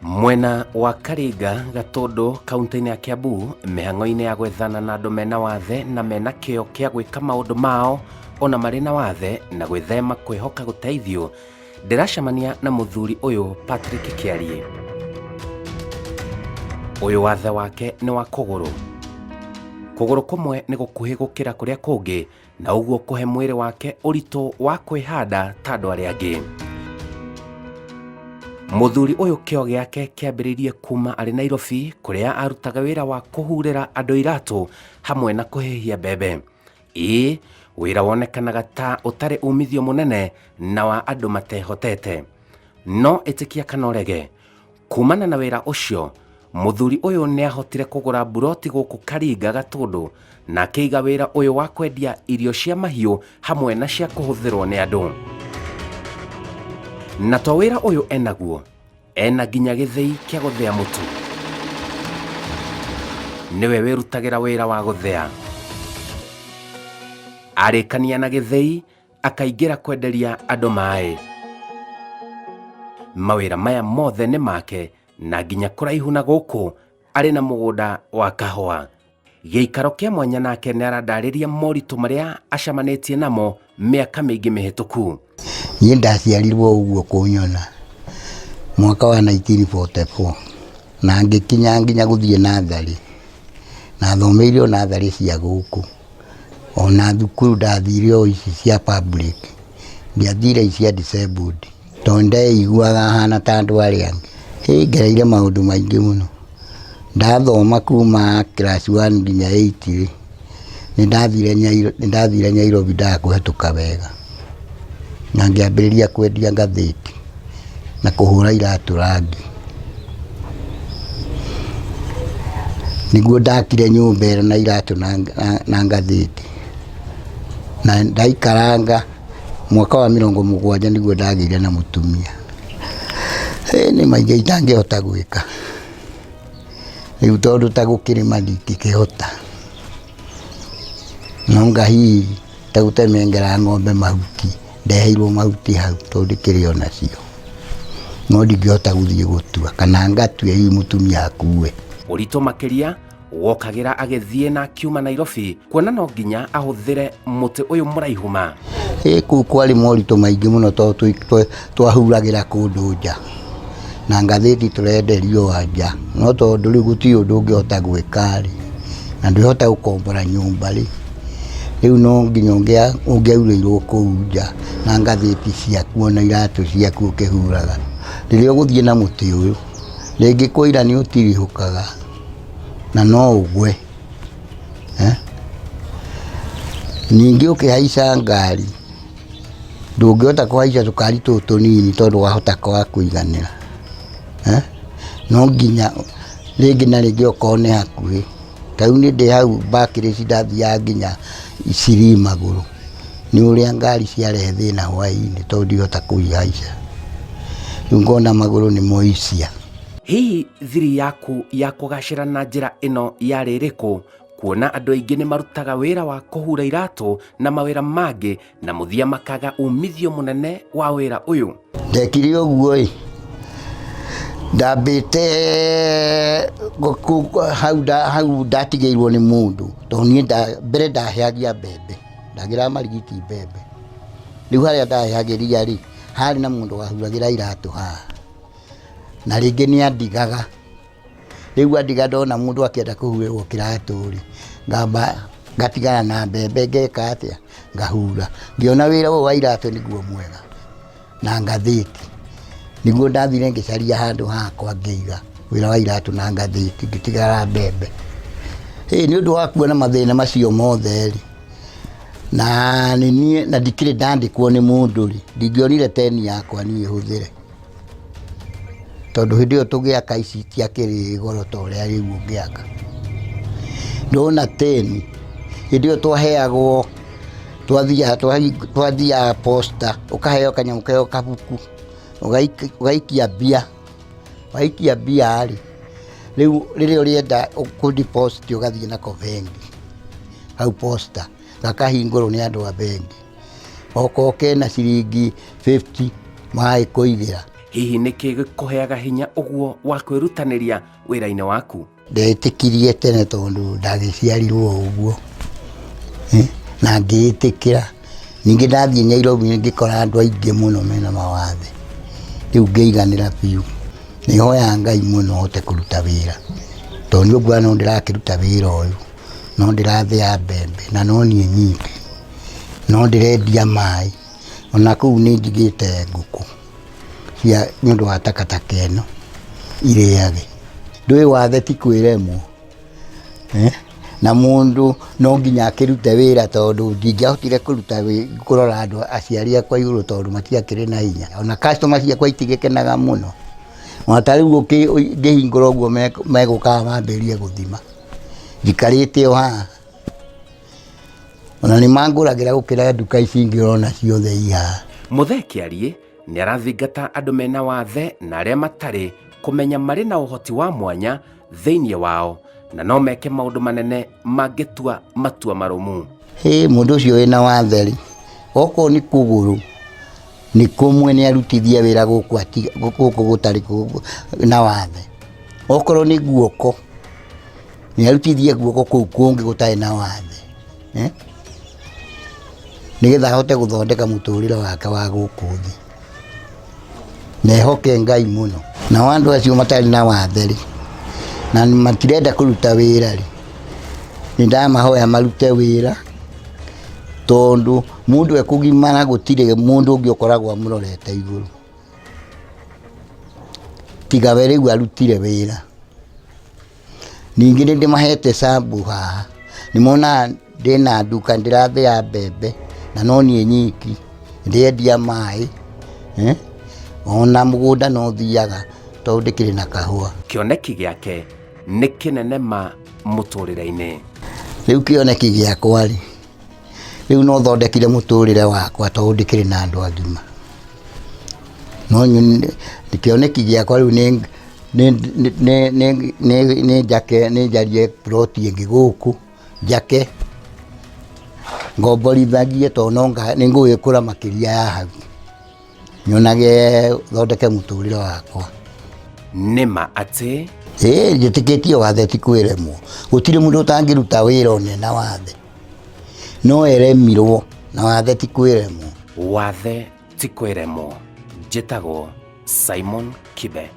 Mwena wa Karinga, Gatũndũ, kaunti-inĩ ya Kiambu, mĩhang'o-inĩ ya gwethana na andũ mena wathe na mena kĩyo kĩa gwĩka maũndũ mao ona marĩ na wathe na gwĩthema kwĩhoka gũteithio, ndĩracemania na mũthuri ũyũ Patrick Kĩariĩ. Ũyũ wathe wake nĩ wa kũgũrũ. Kũgũrũ kũmwe nĩ gũkuhĩ gũkĩra kũrĩa kũngĩ na ũguo kũhe mwĩrĩ wake ũritũ wa kwĩhanda ta andũ arĩa angĩ. Mũthuri ũyũ kĩo gĩake kĩambĩrĩirie kuma arĩ Nairobi kũrĩa arutaga wĩra wa kũhurĩra andũ iratũ hamwe na kũhĩhia mbembe. Ĩĩ, wĩra wonekanaga ta ũtarĩ umithio mũnene na wa andũ matehotete. No ĩtĩkia kana ũrege, kumana na wĩra ũcio, mũthuri ũyũ nĩ ahotire kũgũra mburoti gũkũ Karinga Gatũndũ na akĩiga wĩra ũyũ wa kwendia irio cia mahiũ hamwe na cia kũhũthĩrwo nĩ andũ. Na to wĩra ũyũ enaguo, ena nginya gĩthĩi kĩa gũthĩa mũtu. Nĩwe wĩrutagĩra wĩra wa gũthĩa. Arĩkania na gĩthĩi, akaingĩra kwenderia andũ maĩ. Mawĩra maya mothe nĩ make na nginya kũraihu na gũkũ arĩ na mũgũnda wa kahũa. Gĩikaro kĩa mwanya nake nĩ aradarĩria moritũ marĩa acemanĩtie namo mĩaka mĩingĩ mĩhĩtũku. Niĩ ndaciarirwo ũguo kũnyona mwaka wa 1944 na ngĩkinya nginya gũthiĩ natharĩ, na thomeire o natharĩ cia gũkũ. Ona thukuru ndathire o ici cia public, ndiathire ici cia disabled tondũ ndeiguaga hana ta andũ arĩa angĩ. Ĩ ngereire maũndũ maingĩ mũno, ndathoma kuma class one nginya eight rĩ, nĩ ndathire Nyairobi ndaga kũhetũka wega, na ngĩambĩrĩria kwendia ngathĩti na kũhũra iratũ rangi. Nĩguo ndakire nyũmba ĩno na iratũ na ngathĩti. Na ndaikaranga mwaka wa 70 nĩguo ndagĩire na mũtumia. Nĩ maingĩ itangĩhota gwĩka, rĩu tondũ ta gũkĩrĩma ndingĩkĩhota, no anga hihi ta gũtemengera ng'ombe mahuti, ndeheirwo mahuti hau tondũ ndĩkĩrĩ o nacio. No ndingĩhota gũthiĩ gũtua kana ngatue hihi mũtumia akue. Ũritũ makĩria wokagĩra agĩthiĩ na akiuma Nairobi kuona no nginya ahũthĩre mũtĩ ũyũ mũraihu ma. Ĩ kũu kwarĩ moritũ maingĩ mũno tondũ twahuragĩra kũndũ nja na ngathĩti tũrenderio o nja, no tondũ rĩu gũtirĩ ũndũ ũngĩhota gwĩka rĩ, na ndwĩhota gũkombora nyũmba rĩ, rĩu no nginya ũngĩaurĩirwo kũu nja na ngathĩti ciaku ona iratũ ciaku ũkĩhuraga. Rĩrĩa ũgũthiĩ na mũtĩ ũyũ, rĩngĩ kwaura nĩ ũtirihũkaga na no ũgwe. Ningĩ ũkĩhaica ngari, ndũngĩhota kũhaica tũkari tũtũ tũnini tondũ wahota kwaga kũiganĩra. No nginya rĩngĩ na rĩngĩ okorwo nĩ hakuhĩ. Ta rĩu niĩ ndĩ hau Barclays ndathiaga nginya Eastleigh magũrũ, nĩ ũrĩa ngari ciarehe thĩna hwainĩ tondũ ndihota kũihaica. Rĩu ngona magũrũ nĩmo easier. Hihi thiri yaku ya kũgacĩra na njĩra ĩno yarĩ ĩrĩkũ? Kuona andũ aingĩ nĩ marutaga wĩra wa kũhura iratũ na mawĩra mangĩ na mũthia makaga umithio mũnene wa wĩra ũyũ. Ndekire ũguo ĩ, ndambĩte hau ndatigĩirwo nĩ mũndũ tondũ niĩ mbere ndaheagia mbembe, ndagĩraga marigiti mbembe. Rĩu harĩa ndahehagĩria rĩ, harĩ na mũndũ wahuragĩra iratũ haha, na rĩngĩ nĩ andigaga. Rĩu andiga ndona mũndũ akĩenda kũhurĩrwo kĩratũ rĩ, ngamba ngatigana na mbembe ngeka atĩa, ngahura. Ngĩona wĩra ũyũ wa iratũ nĩguo mwega na ngathĩti. Nĩguo ndathire ngĩcaria handũ hakwa ngĩiga wĩra wa iratũ na ngathĩti ngĩtigana na mbembe. Nĩ ũndũ wa kuona mathĩna macio mothe rĩ, na nĩ niĩ na ndikĩrĩ ndandĩkwo nĩ mũndũ rĩ, ndingĩonire teni yakwa niĩ hũthĩre. Tondũ hĩndĩ ĩyo tũgĩaka ici itiakĩrĩ goro ta ũrĩa rĩu ũngĩaka. Ndona teni, hĩndĩ ĩyo twaheagwo, twathiaga posta, ũkaheo kanyamũ keo kabuku, ũgaikia mbia, waikia mbia rĩ, rĩu rĩrĩa ũrĩenda kũ deposit ũgathiĩ nako bengi, hau posta, gakahingũrwo nĩ andũ a bengi. Okorwo kena ciringi 50 magagĩkũigĩra. Hihi nĩkĩ gĩkũheaga hinya ũguo wa kwĩrutanĩria wĩra-inĩ waku? Ndetĩkirie tene tondũ ndagĩciarirwo o ũguo na ngĩĩtĩkĩra. Ningĩ ndathiĩ Nyairobi ngĩkora andũ aingĩ mũno mena mawathe, rĩu ngĩiganĩra biũ. Nĩ hoyaga Ngai mũno hote kũruta wĩra, tondũ niĩ ũguo no ndĩrakĩruta wĩra ũyũ, no ndĩrathĩa mbembe na no niĩ nyiki, no ndĩrendia maĩ, ona kũu nĩ njigĩte ngũkũ cia nĩ ũndũ wa takataka ĩno irĩage. Ndũĩ wathe ti kwĩremwo. Na mũndũ no nginya akĩrute wĩra tondũ ndingĩahotire kũruta kũrora andũ aciari akwa igũrũ tondũ matiakĩrĩ na hinya. Ona customer ciakwa itigĩkenaga mũno. Ona ta rĩu ngĩhingũra ũguo megũkaga mambĩrĩrie gũthima. Njikarĩte o haha. Ona nĩ mangũragĩra gũkĩra nduka ici ingĩ ũrona ciothe i haha. Mũthee Kĩariĩ nĩ arathingata andũ mena wathe na arĩa matarĩ kũmenya marĩ na ũhoti wa mwanya thĩinĩ wao na no meke maũndũ manene mangĩtua matua marũmu. Hĩ, mũndũ ũcio wĩna wathe rĩ, okorwo nĩ kũgũrũ nĩ kũmwe nĩ arutithie wĩra gũkũ gũkũ gũtarĩ na wathe. Okorwo nĩ guoko nĩ arutithie guoko kũu kũngĩ gũtarĩ na wathe. Eh? Nĩgetha ahote gũthondeka mũtũrĩre wake wa gũkũ thĩ. Na ehoke Ngai mũno. Nao andũ acio matarĩ na wathe rĩ, na matirenda kũruta wĩra rĩ, nĩ ndamahoya marute wĩra, tondũ mũndũ ekũgimara gũtirĩ mũndũ ũngĩ ũkoragwo amũrorete igũrũ, tiga we rĩu arutire wĩra. Ningĩ nĩ ndĩmahete sample haha, nĩ monaga ndĩna nduka ndĩrathĩa mbembe na no niĩ nyiki, ndĩrendia maĩ, ona mũgũnda no thiaga tondũ ndĩkĩrĩ na kahũa. Kĩoneki gĩake nĩ kĩnene ma mũtũrĩre-inĩ. Rĩu kĩoneki gĩakwa rĩ, rĩu no thondekire mũtũrĩre wakwa tondũ ndĩkĩrĩ na andũ agima. No kĩoneki gĩakwa rĩu nĩ nĩ njake nĩ njarie plot ĩngĩ gũkũ, njake, ngomborithagie tondũ no nĩ ngũgĩkũra makĩria ya hau, nyonage thondeke mũtũrĩre wakwa. Nĩ ma atĩ. Ĩĩ njĩtĩkĩtie wathe ti kwĩremwo, gũtirĩ mũndũ ũtangĩruta wĩra ona ena wathe, no eremirwo na wathe ti kwĩremwo. Wathe ti kwĩremwo. Njĩtagwo Simon Kibe.